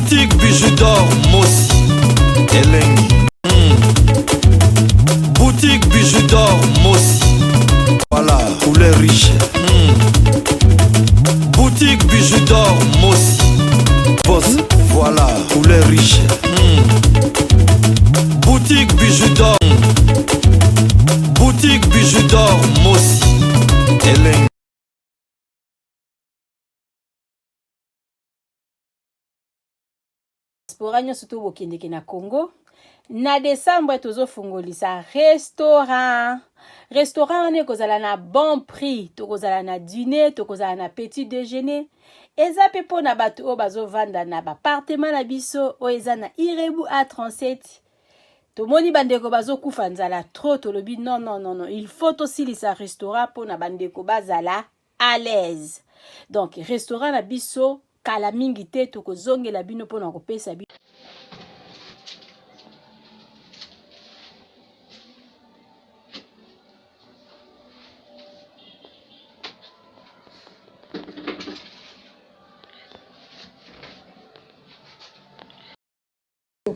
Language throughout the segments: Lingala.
Boutique Bijou d'or Mossi Elengi. Boutique Bijou d'or Mossi. Voilà, couleur riche. Boutique Bijou d'or Mossi. Boss, voilà, couleur riche. Boutique Bijou d'or. Boutique Bijou d'or Mossi. Elengi. Diaspora nyonso to bokendeke na Congo na decembre tozofungolisa restaurant. Restaurant wana ekozala na bon prix, tokozala na dîner, tokozala na petit déjeuner. Eza pe mpona bato oyo bazovanda na bapartement na biso oyo eza na Irebu A37. Tomoni bandeko bazokufa nzala trop, tolobi non non non non, il faut tosilisa restaurant mpona bandeko bazala à l'aise. Donc restaurant na biso kala mingi te tokozongela bino mpona kopesa bino.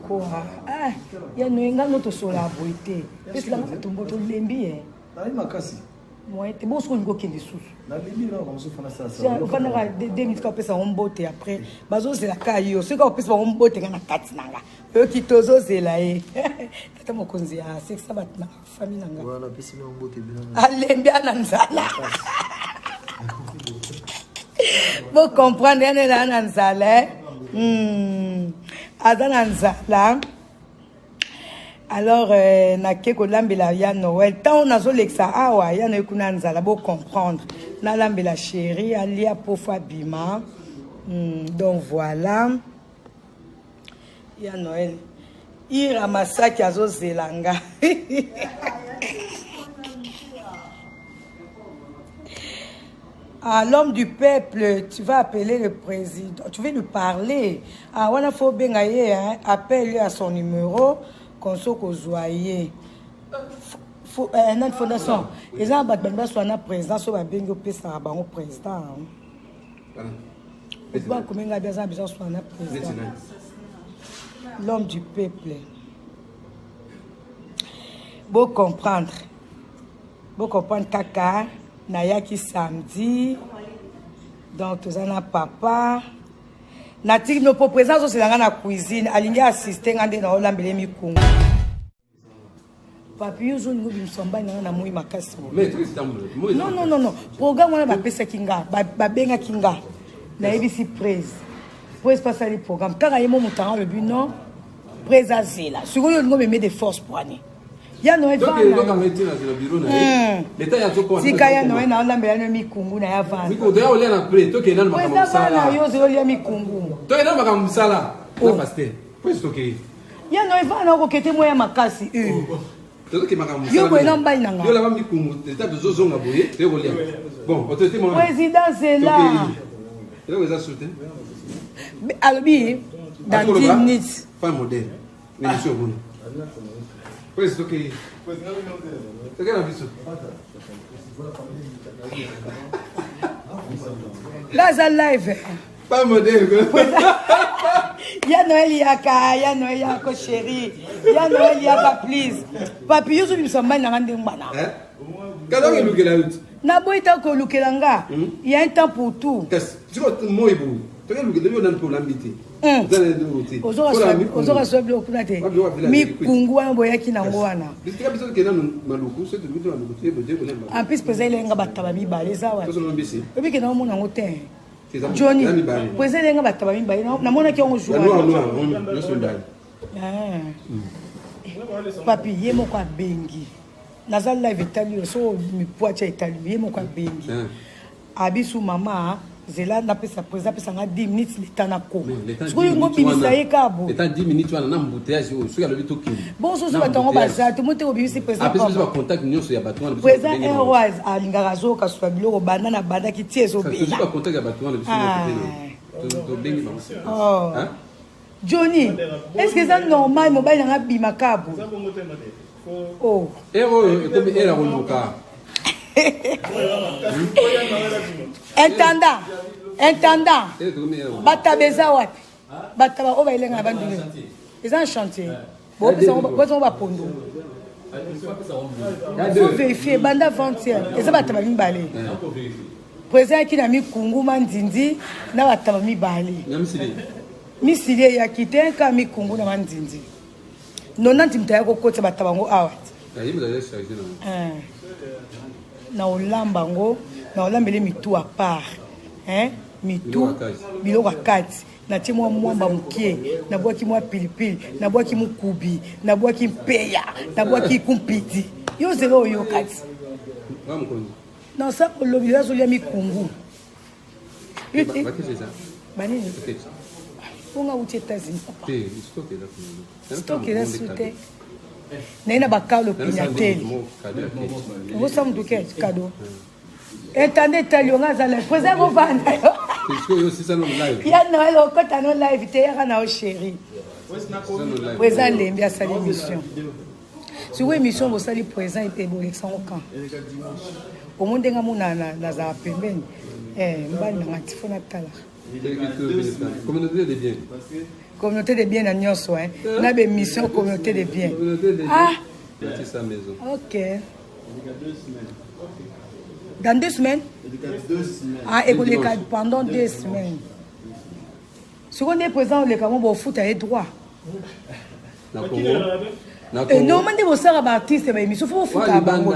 Koha ah ya noye nga no tosola boye te pesela nga matombo tolembi ye nayebi makasi moyen te bongo soki olingi okende susu nalembi na makambo mosusu fana sala ofandaka deux minutes kaka opesa bango mbote après bazozela kaka yo soki kaka opesa bango mbote nga na kati na nga oyoki tozozela ye tata mokonzi asekisa bato na famille na nga alembi ana nzala bo comprendre yana eza na nzala eh? Aza na nzala. Alors euh, nake kolambela ya Noël ntango nazolekisa awa ya Noël kuna nzala bo comprendre nalambela chéri alia pofu abima donc voilà ya Noël Ira Masaki azozela nga. Ah, l'homme du peuple, tu vas appeler le président, tu veux lui parler. Ah, wana faut benga ye, hein, appelle-le à son numéro, konso kozwa ye. Faut, euh, nani fondation, eza bato balingi baswana na président, so babengi opesaka bango président. Bakomi ngai aza besoin swana na président. L'homme du peuple. Bo comprendre. Bo comprendre kaka nayaki samedi. Donc toza na papa. Natiki no po président azosela nga na cuisine, alingi assister nga nde naolambela mikungu. Papi yo ozolinga obimisa mobali na nga na moi makasi boye. Non non non non, programme wana bapesaki nga, babengaki nga. Nayebisi prese. Prese pasali programme. Kaka ye mo moto anga alobi non, prese azela. Sikoyo olingi omeme de force pour année. Ya Noël vanda. Tika ya Noël na olambela no mikungu na ya vanda. Mikungu toya olia na près, tokende nanu makambo mosala. Vanda yo ozo olia mikungu. Tokende nanu makambo mosala. Na pasteur. Près tokei. Ya Noël vanda okokete moya makasi. Tozoke makambo mosala. Yo boye na mobali na nga. Yo laba mikungu, eta tozozonga boye, toye kolia. Bon, autorité moko. Président Zela. Eloko eza su te. Alobi dans 10 minutes. Pas modèle. Émission omoni. Presse tokei. Tokei na biso. Là, aza live. Pas modèle. Ya Noël yaka, ya Noël yako chérie. Ya Noël yaka please. Papi yo ozobimisa mobali na nga ndenge bana. Kazangi elukela yo ti. Naboyi ta kolukela nga. Il y a un temps pour tout. Kasi sikoyo moi boye. Toke elukela yo nani mpe olambi te. Ozoka swa biloko kuna te. Mikungu wana boyaki nango wana. En plus président elenga bataba mibale eza wana. Oyebi ke naomona yango te. Johnny, président elenga bataba mibale namonaki yango jour. Papi ye moko abengi. Naza live etali yo so mipwacha etali ye moko abengi. Abisu mama zela napesa président apesa nga 10 minutes leta na koma sikoyo ngo bimisa ye kaka boye leta 10 minutes wana na embouteillage oyo soki alobi tokende bon soso bato yango baza te mote obimisi président apesi biso bacontact nyonso ya bato wana président airwise alingaka azoyoka suka biloko banda na bandaki ti ezobela bacontact ya bato wana biso tobengi bango Johnny, est-ce que eza normal mobali nanga abima kaka boye? Oh. Heure oyo ekomi heure ya koluka. Intendant, intendant. Bataba eza wapi? Bataba oyo bayelenga na bandundu eza na chantier. Bopesa bapondu. Faut vérifier banda avant-hier eza bataba mibale. Président ayaki na mikungu mandindi na bataba mibale. Misili eyaki te ka mikungu na mandindi. 90 moto aya kokotisa bataba yango awa. Na olamba yango na olambele mitu à part. Hein? Mitu biloko ya kati. Natie mwa mwamba mokie, nabwaki mwa pilipili, nabwaki mukubi, nabwaki mpeya, nabwaki kumpidi. Yo zela oyoka ti. Non, ça olobi eza azolia mikungu. Banini? Bonga uti États-Unis papa. Stock eza su te. Naye na bakalo pignateli. Okosa mutu ke cadeau. Etanda etali yo nga aza live. Président kovanda yo. Ya Noël okota no live te yaka na yo chéri. Président alembi asali émission. Sikoyo émission bosali président ebolekisa yango quand? Omoni ndenge amona nazala pembeni. Eh, mobali na nga ti fo natala. Communauté de biens. Communauté de biens na nyonso hein. Na ba émission communauté de biens. Ah. Ok. Dans 2 semaines? Ah, ekoleka pendant 2 semaines. Sikoyo nde président oleka mo bofuta ye droit. Na Congo. Na Congo. Normalement nde bosala ba artiste ba émission faut bofuta bango.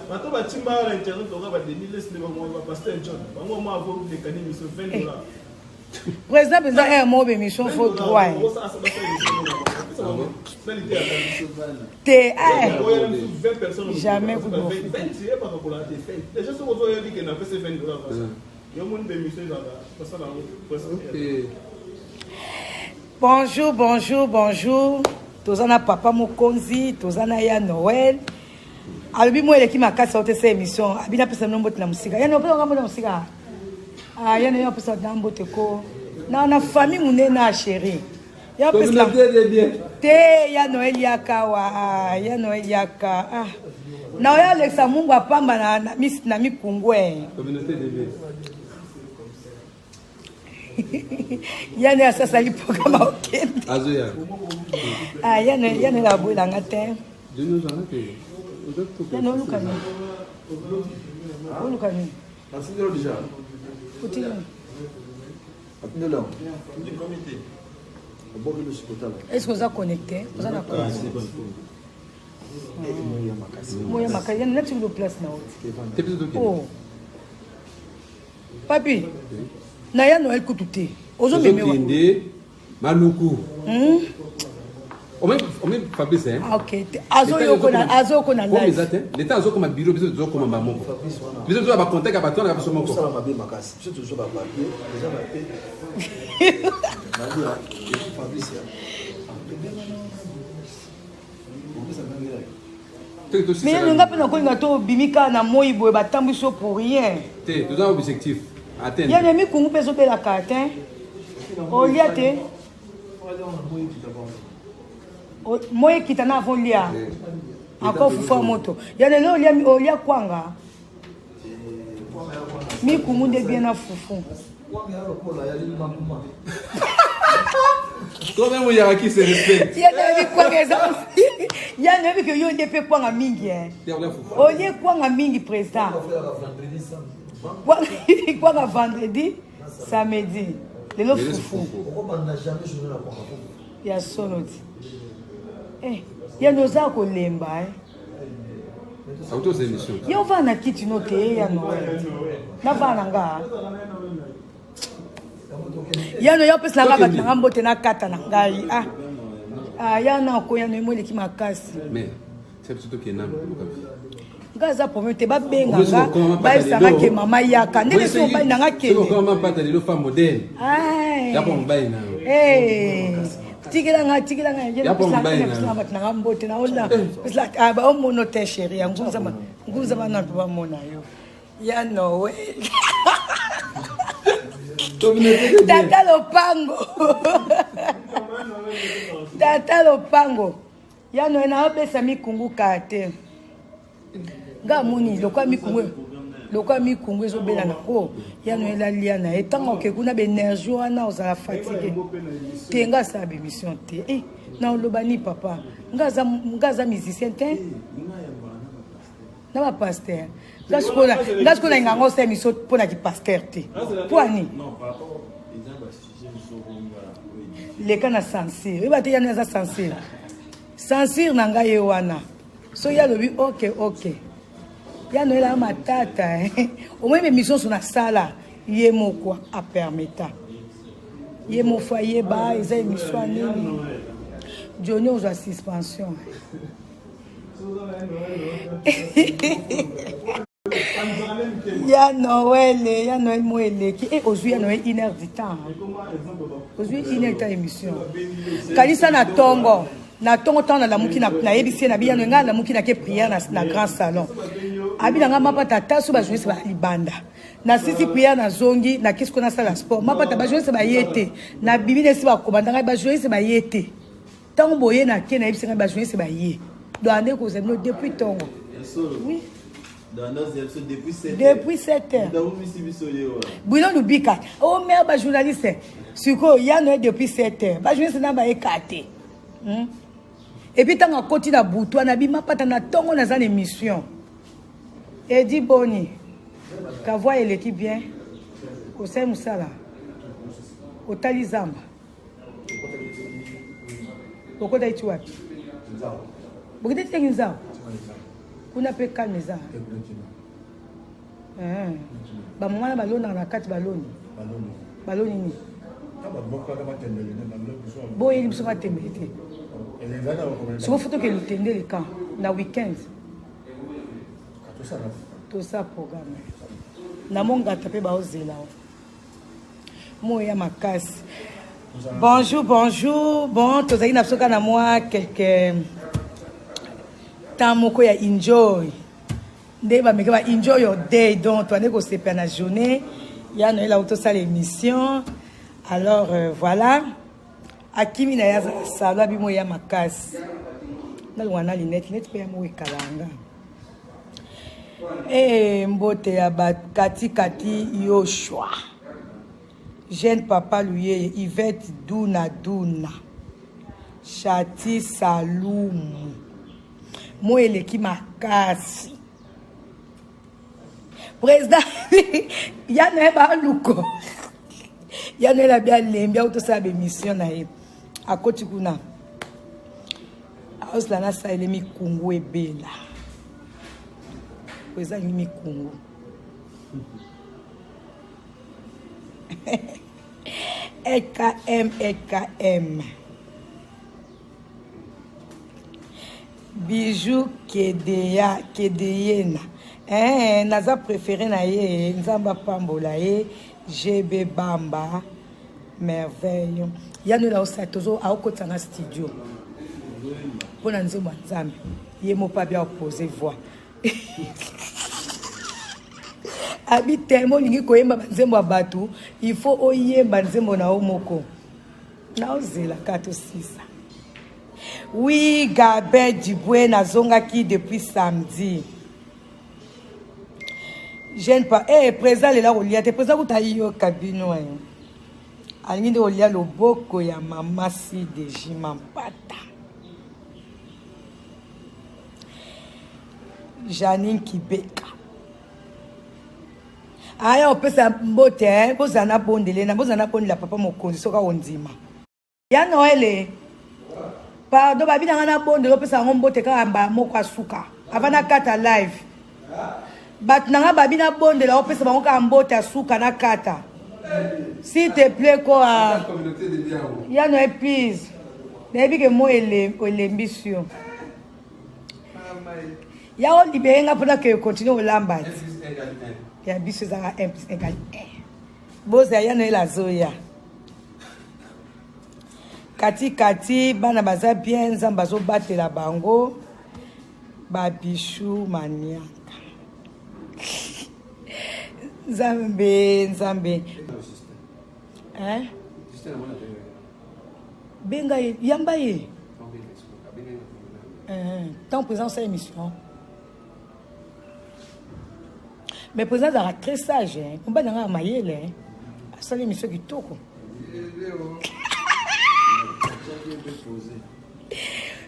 Bato batimba na internet oka ba Denis Leslie bango ba pasteur John bango mwa avo lekani émission 20 dollars. Président mpenza air moko émission faut droit. Te jamais kutu bofuta. Bonjour, bonjour, bonjour. Toza na papa mokonzi, toza na ya Noël. Alobi mo eleki makasi aotesa émission. Abi napesa bino mbote na mosika. Ya Noël opesa mbote na mosika. Ah, ya Noël opesa na mbote ko. Na na famille munene na chérie. Ya opesa te ya Noël yaka wa, ya Noël yaka. Ah. Na oya Alexa Mungu apamba na na, na mikungwe. Communauté de biens. Ya Noël asasali programme okende. Azoya. Ah, ya Noël, ya Noël aboyelanga te. Ya Noël oluka nini? Oluka nini? Otili nini? Est-ce que oza connecté? Oza na connexion? Moya makasi. Ya Noël natiki place na yo. Oh. Papi, na ya Noël kutu te. Ozo meme wa. Ozokende Maluku. Omemi Fabrice hein? Ah, ok. Azo yoko na azo yoko na live. Eza te. L'État azo koma bureau biso tozo koma ba moko. Biso tozo ba contact ya bato na biso moko. Sala mabe makasi. Biso tozo ba papier, eza ba pe. Nadia, Fabrice. Mais nga mpe nakolinga to obimi kaka na moi boye batambwisi yo pour rien. Te, toza objectif. Atteindre. Ya mikungu mpe ezobelaka te. Olia te. Moi ekita na avant lia. Encore fufu ya moto. Ya lelo olia olia kwanga. Mikungu nde bien na fufu. Toi-même, Oyaka qui se respecte. Ya nayebi kwanga eza. Ya nayebi ke yo nde mpe kwanga mingi eh. Olie kwanga mingi président. Kwanga vendredi, samedi. Lelo fufu. Ya solo ti. Eh, ya noza kolemba eh. Yo vana na kiti no te ya Noël. Na vana nga. Ya Noël opesa nga bato na nga mbote na kata na ngai. Ah. Ah ya na ko ya Noël moleki makasi. Mais c'est plutôt que nanu koluka vie. Nga aza problème te babenga nga bayebisa nga ke mama yaka ndenge soki mobali na nga kende. Soki okoma mpata lelo femme modèle. Ya po mobali na yo. Eh. Tikela nga tikela nga Ya po mobali na yo. bato na nga mbote na ola. Pesla baomono te chéri ya ngunza ngunza bana mpe bamona yo. Ya Noël. Tata lopango. Tata lopango. Ya Noël na obesa mikungu ka te. Nga amoni lokola mikungu. Lokola mikungu ezobela na ko ya Noël alia na ye ntango oke kuna baenergie wana ozala fatigue te nga asala baémission te eh, na oloba ni papa nga aza musicien te na bapaster nga sikoyo nalinga yango osala émission mpo na kipaster te mpo ani leka na censure oyeba te yani aza censure censure na ngai ye wana soki alobi ok ok ya noel a matata eh. omoni bemission nyonso nasala ye moko apermeta ye mofo ayeba eza émission ya nini joni ozwa suspension ya noel ya noel mo eleki e ozwi ya noel une heure du temps ozwi une heure temps émission kanisa na ntongo na ntongo ntango nalamuki nayebisi ye na biyano ngai nalamuki nake prière na, na grand salon abi na ngai mapata ata so bajournaliste ba libanda nasisi prière nazongi nakisi ko nasala sport mapata bajournaliste baye te nabimi nesi bakomanda ngai bajournaliste baye te ntango boye na ke nayebisi ngai bajournaliste baye donc ande kozwa bino depuis ntongo oui depuis 7 heures bruno lubika o oh, mare bajournaliste sikoyo yano ye depuis 7 heures bajournaliste na bayeka te hmm? epuis ntango akoti na butu wana bima pata na ntongo naza na émission edi boni kavoi eleki bien osali mosala otali zamba okotaki ti wapi bokitaki teki nzao kuna mpe calme eza eh. bamama na balonaka na kati baloni baloni nini boyeli biso matembele te soko fo tokende lutendele kan na weekend tosala programme na mongata mpe baozela moya makasi bonjour bonjour bon tozalaki na biso kaka na mwa quelque temps moko ya enjoy nde bameki ba enjoy your day donc toande kosepela na journée ya noel auti tosala émission alors euh, voilà akimi na ye azala salo abimo ya makasi nalongwa na linete neti mpe ya moko ekalanga Ee mbote ya ba kati kati Yoshua jeune papa luyeye Yvette duna duna Shati Salumu moi eleki makasi président ya na ye baluko ya na ye na bi alembi autosala bemission na ye akoti kuna aozela nasalele mikungu ebela po ezangi mikungu ekm ekm bijou kedeya kedeyena eh, naza préféré na ye nzambe apambola ye gb bamba merveille ya noela osala tozo aokotisa nga studio mpo na nzembo ya nzambe ye moko abi aopose voix abi tellement olingi koyemba banzembo ya bato il faut oyemba nzembo na yo moko naozela kaka tosisa oui gabin dibwe nazongaki depuis samedi jeune pa eh président lela kolia te président kuta ayoka bino eh. alingi nde kolia loboko ya mama si de jima mpata janine kibeka aya opesa mbote eh? bozala na bondele na bozala na bondela papa mokonzi soki akondima Ya Noël pardon babi na nga na bondela opesa yango mbote kaka mbala moko asuka avant nakata live bato na nga babi na bondela opesa bango kaka mbote asuka nakata s'il te plaît ko ah. ya Noël please nayebi ke moi elembisi yo ya olibere nga mpona ke continue olamba ti ya biso ezalaka 1 plus 1 égale 1 bozala ya Noël azoya Kati kati bana baza bien nzambe azobatela bango ba bichou maniaka nzambe nzambe hein? benga ye yamba ye tant présent sa émission. Mais président azalaka très sage, hein. Mobali na nga ya mayele, hein. Asali émission kitoko.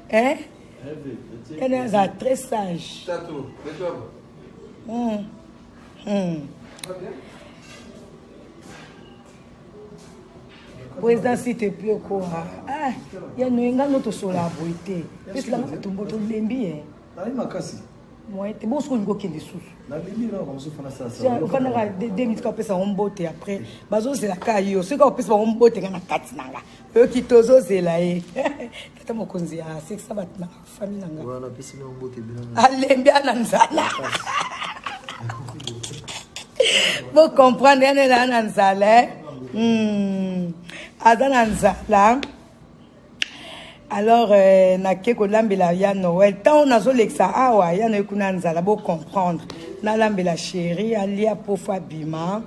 Hein? Yana azala très sage. Président, s'il te plaît, quoi. Ah, ya noye nga no tosola boye te. Pesela nga bato mboto olembi ye. Nayebi makasi. Moyen te. Bongo soki olingi okende lisusu. Ofandaka deux minutes kaka opesa bango mbote après bazozela kaka yo soki kaka opesa bango mbote nga na kati na nga oyoki tozozela ye tata mokonzi asekisa bato na famille na nga alembi ana nzala bo comprendre yana eza na nzala eh? Aza na nzala. Alors nake kolambela ya Noël ntango nazolekisa awa ya Noël kuna nzala bo comprendre nalambela chéri alia pofu abima.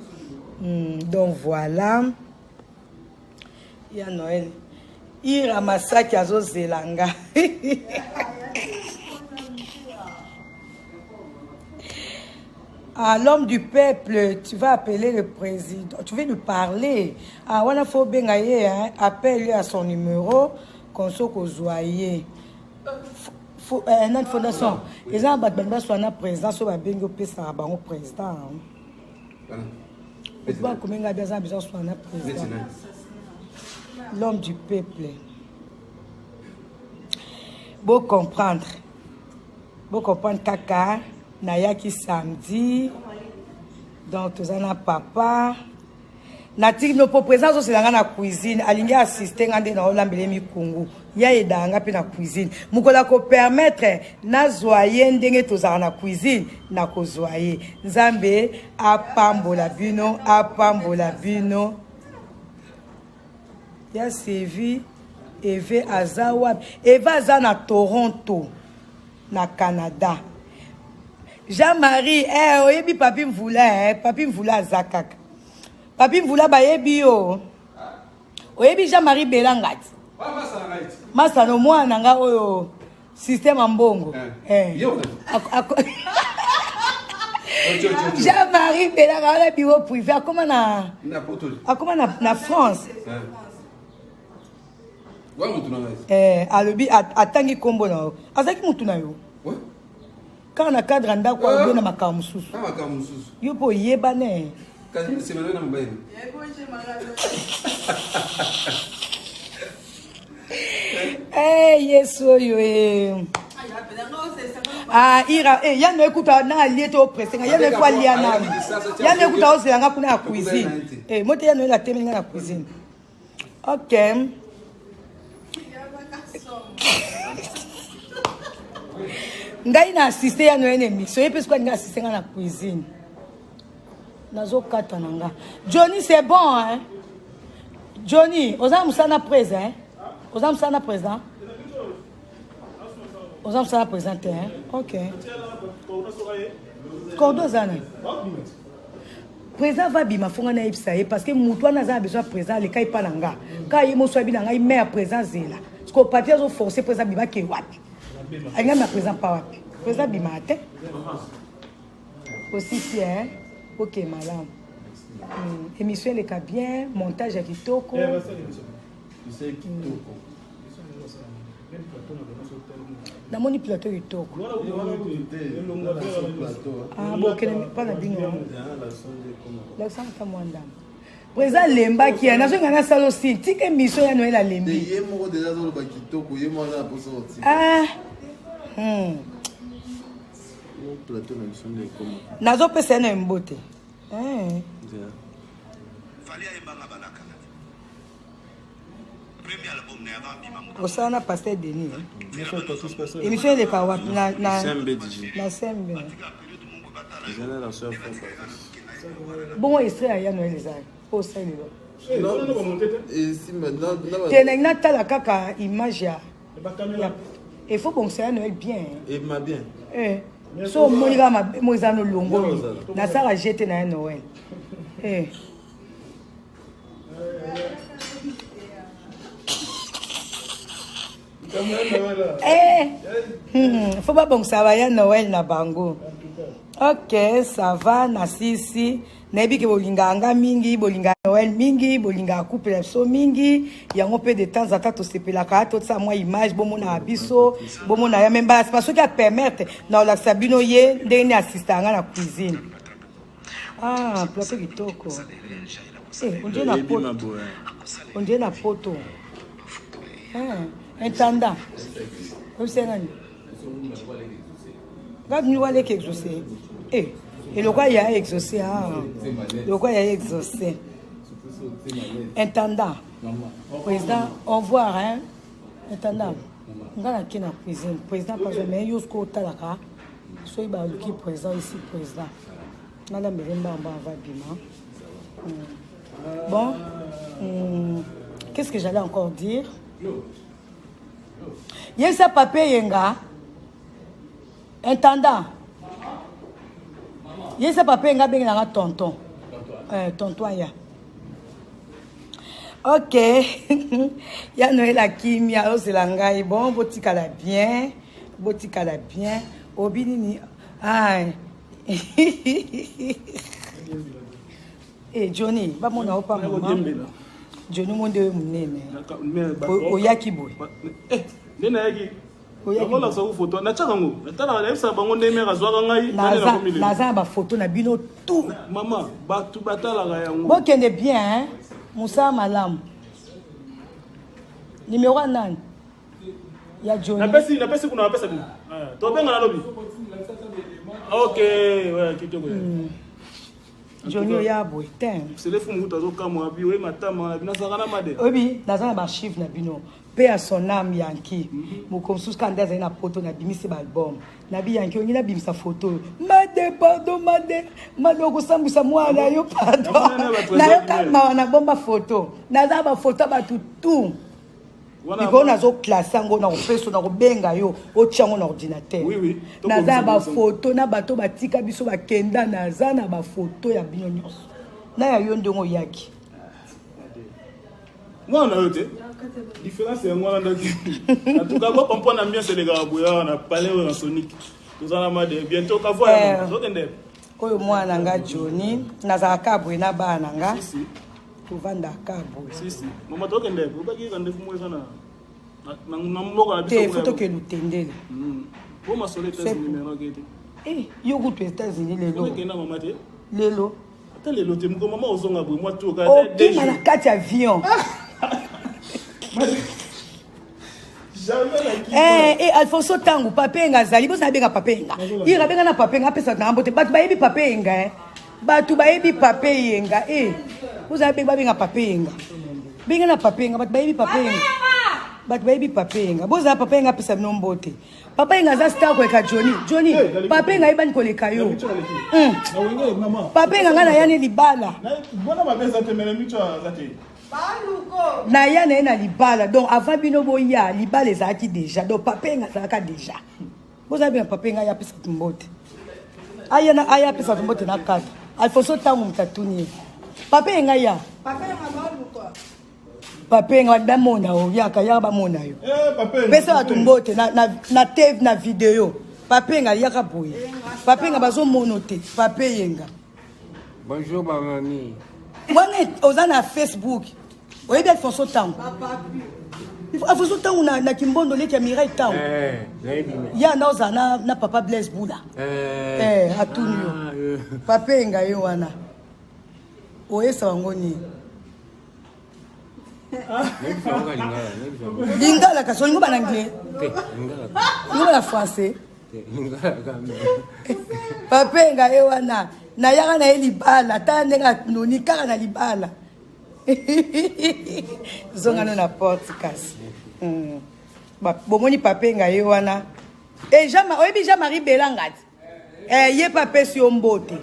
Donc voilà ya Noël Ira Masaki azozela nga. Ah, l'homme du peuple, tu vas appeler le président, tu veux lui parler. Ah, wana faut benga ye, hein, appelle-lui à son numéro, konso kozwa ye. Faut, nani fondation. Eza bato balingi baswa na président, so babengi opesaka bango président. Bakomi ngai aza na besoin swa na président. L'homme du peuple. Bo comprendre. Bo comprendre kaka nayaki samedi. Donc toza na papa. Natiki no po président azosela nga na cuisine, alingi assister nga nde na olambele mikungu. Ya edanga nga pe na cuisine. Mokolo ako permettre nazwa ye ndenge tozala na cuisine, nakozwa ye. Nzambe apambola bino, apambola bino. Ya Sevi, Eve aza wapi? Eve aza na Toronto, na Canada. Jean-Marie, oyebi Papi Mvula, Papi Mvula aza kaka. Papi Mvula bayebi yo. Oyebi Jean-Marie Belangati? Masano mwana nga oyo système ya mbongo. Jean-Marie Belanga wana bureau privé akoma na akoma na France. Alobi atangi kombo na yo. Azalaki mutu na yo. Kaka na cadre ya ndako alobi na makambo mosusu. Yo mpo oyebane. Yesu oyo eh. Ah, Ira, yano ekuta na alie to presse nga yano ekwa lia nanu. Yano ekuta ozela nga kuna ya cuisine. Mote yano ela temi nga na cuisine. OK. Ngai na assiste ya Noël émission, ye pe soki alingi assiste nga na cuisine. Nazokata na nga. Johnny, c'est bon hein. Johnny, oza musala na président hein? Oza musala na président? Oza musala na président te hein? OK. Cordo oza na. Président va bima fonga na yebisa ye parce que mutu wana aza na besoin président aleka epa na nga. Ka ye moso abi na ngai maire président zela. Parce que papier azo forcer président bima ke wapi? Alinga ma président pa wapi? Président bima te. Osisi hein? OK malamu. Émission eleka bien, montage ya kitoko. Namoni plateau kitoko. Ah bon, okende pa na bino. Lakisa ata mwa ndambo. Président alembaki ya nazonga na salo si tika émission ya Noël alembi. Ye moko déjà azoloba kitoko, ye moko aza na posa kotika. Ah. Plateau na biso nde ekoma. Nazopesa ye na mbote. Osala na pasteur Denis. Émission eleka wapi na na na Sembe. Bongo extrait ya Noël eza osalelo. Te na natala kaka image ya il faut bongisa ya Noël bien. Ebima bien. So omoni kaka mabe mo eza no longoli. Nasala jete na ya Noël. Faut babongisa ba ya Noël na bango. Ok, ça va na sisi. Nayebi ke bolingaka nga mingi, bolingaka Noël mingi, bolingaka couple na biso mingi. Yango mpe de temps en temps tosepelaka totia mwa image bomonaka biso, bomona ya me mbala nsima soki apermettre na olakisa bino ye ndenge nini assistaka nga na cuisine. Ah, plateau kitoko. Eh, on dirait na poto. On dirait na poto. Ah, intendant. Oyebisa nani? Nga bino wana eke exaucé. Eh, eloko ya exaucé ah. Eloko ya exaucé. Intendant. Président, au revoir hein. Intendant. Nga na ke na cuisine. Président pazo mais yo siko otalaka. Soki baluki président ici président. Nga na mbele mbamba va bima. Bon, qu'est-ce que j'allais encore dire? Yebisa papa Eyenga, intendant. Yebisa papa Eyenga abengela nga tonton. Eh, tonton aya. Ok. ya Noël akimia ozela ngai. Bon, botikala bien. Botikala bien. Obi nini? Ah. Eh Johnny, bamona yo pa mama. Johnny mo nde monene. Oyaki boye. Eh, nde nayaki. Nakolakisa ko foto. Natyaka yango. Natalaka nayebisaka bango nde mare azwaka ngai. Naza na bafoto na bino tout. Mama, bato batalaka yango. Bokende bien, hein? Mosala malamu. Numero ya nani? Ya Johnny. Napesi, napesi kuna napesa bino. Eh, tobenga na lobi. Ok, ouais, kitoko. Johnny oya boye te. Selefu mutu azokamwa bi oye matama na bino azalaka na made. Oyebi naza na baarchive na bino mpe ya son ame yanki mokolo mosusu kaka nde azali na poto nabimisi baalbum nabi yanki olingi nabimisa foto oyo made pardon made made okosambwisa mwana na yo pardon nayoka mawa nabomba foto naza na bafoto ya bato tout likolo nazo classe yango na kopesa na kobenga yo otya yango na ordinateur oui, oui. naza na bafoto na bato batika biso bakenda naza na bafoto ya bino nyonso na ya yo ndenge oyaki mwana na yo te différence yango wana ndaki en tout cas bocomprendre ambiance elekaka boye awa na palais oyo na sonic toza na made bientôt kavoa eh. tokende oyo mwana na nga johnny nazalaka boye na bana na nga tovandaka boye si si mama tokende obaki rendez-vous moko eza na na mboka na biso te fo tokende lutendele hmm. po masolo États-Unis mais nake te eh yo kutu États-Unis lelo okenda mama te lelo ata lelo te moko mama ozonga boye mwa tour kaka okima na kati ya avion Eh, eh, alfonso ntango papa enga azali bozala abenga papa enga ira abenga na papa enga apesa na mbote bato bayebi papa enga eh. bato bayebi papa eyenga e eh. ozala benga babenga papa eyenga benga na papa eyenga bato bayebi papa eyenga bato bayebi papa eyenga bozala papa eyenga apesa bino mbote papa eyenga aza star koleka johnny johnny eh, papa eyenga ayebani koleka yo hmm. papa eyenga ngai nayani libala naya na ye na libala donc avant bino boya libala ezalaki déjà donc papa eyenga azalaka déjà Boza bien papa ngai apesa mbote. Aya na aya apesa mbote na kata. Alfonso tango mtatuni. Papa ngai ya. Papa ngai maluka. Papa ngai bamona yo yaka yaka bamona yo. Eh papa. Pesa bato mbote na na na TV na video. Papa ngai yaka boye. Papa ngai bazomono te. Papa yenga. Bonjour ma mamie. Wana oza na Facebook. Oyebi Alfonso Tango? Alfonso Tango na, na Kimbondo leki ya Mireille Tango. Eh, nayebi. Ya na oza na, na papa Blaise Bula. Eh, eh atuni yo. Ah, eh. Papa enga ye wana. Oyesa bango nini? Lingala kasi olingo bana anglais? Te, lingala. Olingo bana français? Papenga ye wana nayaka na ye libala tala ndenge anoni kaka na libala zonga no na porte kasi hmm. bomoni papenga ye wana e oyebi jean marie belanga ti eh, ye mpe apesi yo mbote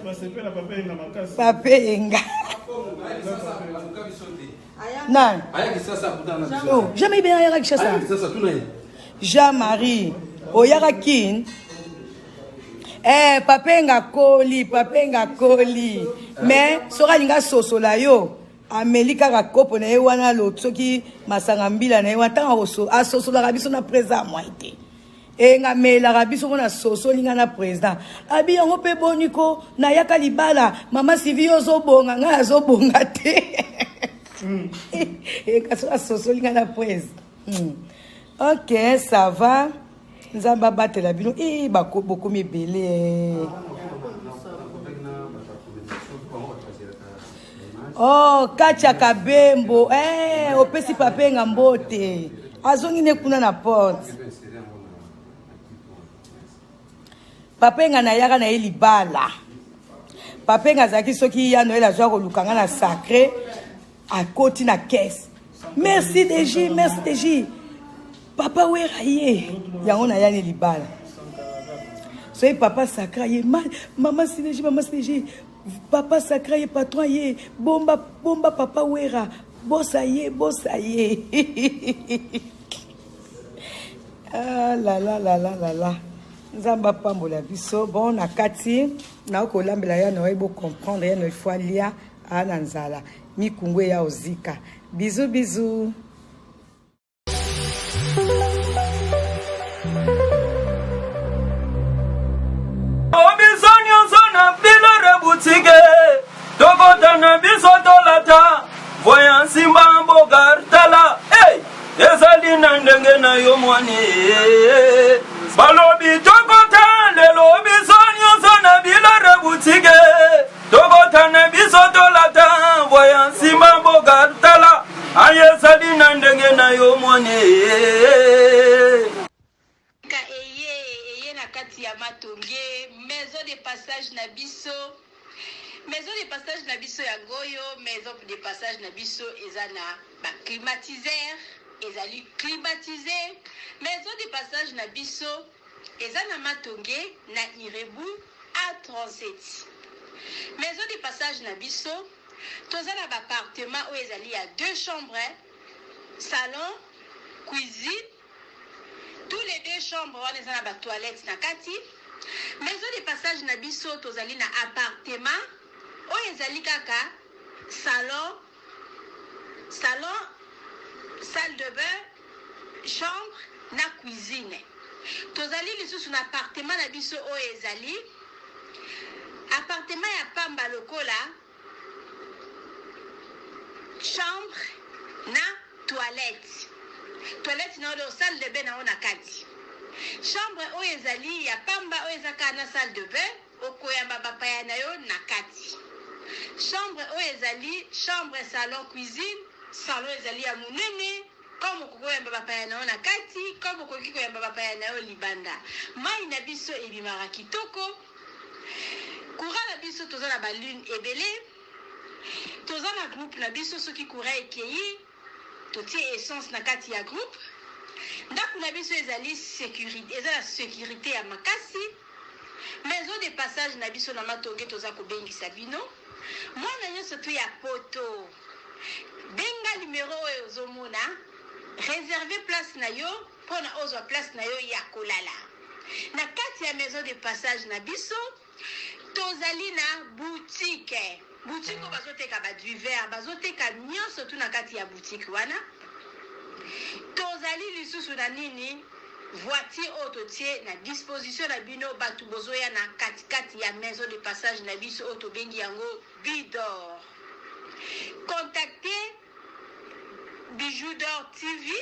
papenga nani oh, jean marie belanga ayaka kishasa jean marie oyaka kin Eh, papenga koli papenga koli mais soki alingi asosola yo ameli kaka kopo na ye wana lo soki masanga mbila na ye wana ntango asosolaka biso na presa ya mwai te. Eyenga amelaka biso mpo na sosoli ngai na president. Abi yango mpe boni ko nayaka libala mama Sylvie yo ozobonga ngai azobonga te. Eyenga so asosoli ngai na president. Ok, ça va. Nzambe abatela bino. Eh, bokomi ebele. Oh, Katia Kabembo. Eh, opesi papa Eyenga mbote. Azongi ne kuna na porte. Papa Eyenga nayaka na ye libala. Papa Eyenga azalaki soki ya Noël azwa koluka nga na sacré, akoti na caisse. Merci DG, merci DG. Papa Wera ye, yango na yani libala. Soki papa sacré ye, mama Sineji, mama Sineji, papa sacré ye, patron ye, bomba, bomba papa Wera, bosa ye, bosa ye. Ah la la la la la la. Nzambe apambola biso. Bon, na kati, na kolambela ya Noël, bo comprendre ya Noël fois lia a na nzala. Mikungu ya ozika. Bisous bisous. Biso nyonso na bilore boutique tokota na biso tolata voya nsimba mboka tala hey! Ezali na ndenge na yo mwani balobi tokota lelo biso nyonso na bilore boutique tokota na biso tolata voya nsimba mboka tala aye ezali na ndenge na yo mwani. Ka eye eye na kati ya matonge maison de passage na biso, maison de passage na biso yango oyo. Maison de passage na biso eza na ba climatiseur, ezali climatisé. Maison de passage na biso eza na matonge na Irebu A37. Maison de passage na biso toza na ba appartement oyo ezali ya 2 chambres, salon, cuisine. Tous les 2 chambres wana eza na ba toilettes na kati. Maison de passage na biso tozali na appartement oyo ezali kaka salon, salon, salle de bain, chambre na cuisine. Tozali lisusu na appartement na biso oyo ezali appartement ya pamba lokola chambre na toilette, toilette na oyo salle de bain na oyo na kati. Chambre oyo ezali ya pamba oyo eza kaka na salle de bain, okoyamba bapaya na yo na kati. Chambre oyo ezali chambre salon cuisine, salon ezali ya monene comme okoki koyamba bapaya na yo na kati, comme okoki koyamba bapaya na yo libanda. Mai na biso ebimaka kitoko. Courant na biso toza na ba lune ebele, toza na groupe na biso soki courant ekei totie essence na kati ya groupe. Ndako na biso ezali sécurité, eza na sécurité ya makasi. Maison de passage na biso na matonge toza kobengisa bino mwana nyonso tu ya poto, benga numero oyo ozomona, réserve place na yo mpona ozwa place na yo ya kolala na kati ya maison de passage na biso. Tozali na boutique, boutique oyo bazoteka ba divers, bazoteka nyonso tu na kati ya boutique wana. Tozali lisusu na nini, voiture oyo totie na disposition na bino bato bozoya na katikati ya maison de passage na biso oyo tobengi yango Bidor. Contactez Bijou d'Or TV,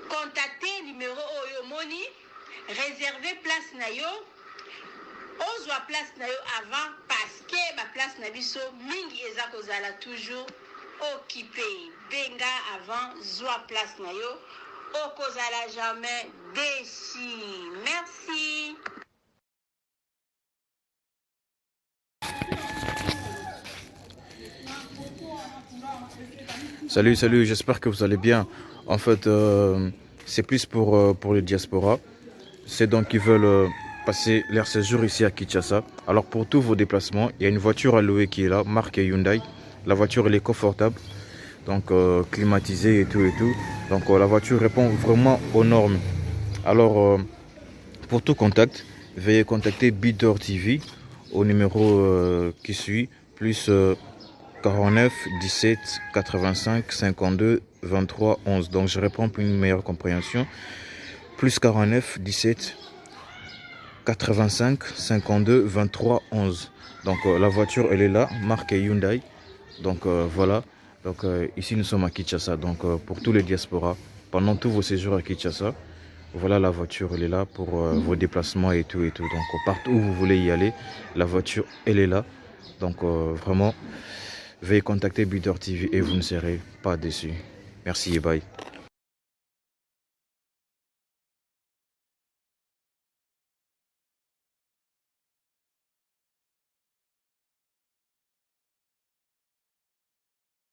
contactez numéro oyo omoni, réservez place na yo, ozwa place na yo avant parce que ba place na biso mingi eza kozala toujours occupé. Benga avant, zwa place na yo, okozala jamais déçu. Merci. Salut, salut, j'espère que vous allez bien. En fait, c'est plus pour les diasporas. C'est donc qui veulent passer leur séjour ici à Kinshasa. Alors pour tous vos déplacements, il y a une voiture à louer qui est là, marque Hyundai. La voiture, elle est confortable, donc climatisée et tout et tout. Donc la voiture répond vraiment aux normes. Alors pour tout contact, veuillez contacter Bidor TV au numéro qui suit, plus 49 17 85 52 23 11. Donc je réponds pour une meilleure compréhension. Plus 49 17 85 52 23 11. Donc la voiture, elle est là, marque Hyundai. Donc voilà. Donc ici, nous sommes à Kinshasa. Donc pour tous les diasporas, pendant tous vos séjours à Kinshasa, voilà la voiture, elle est là pour vos déplacements et tout et tout. Donc partout où vous voulez y aller, la voiture, elle est là. Donc vraiment, veuillez contacter Buteur TV et vous ne serez pas déçus. Merci et bye.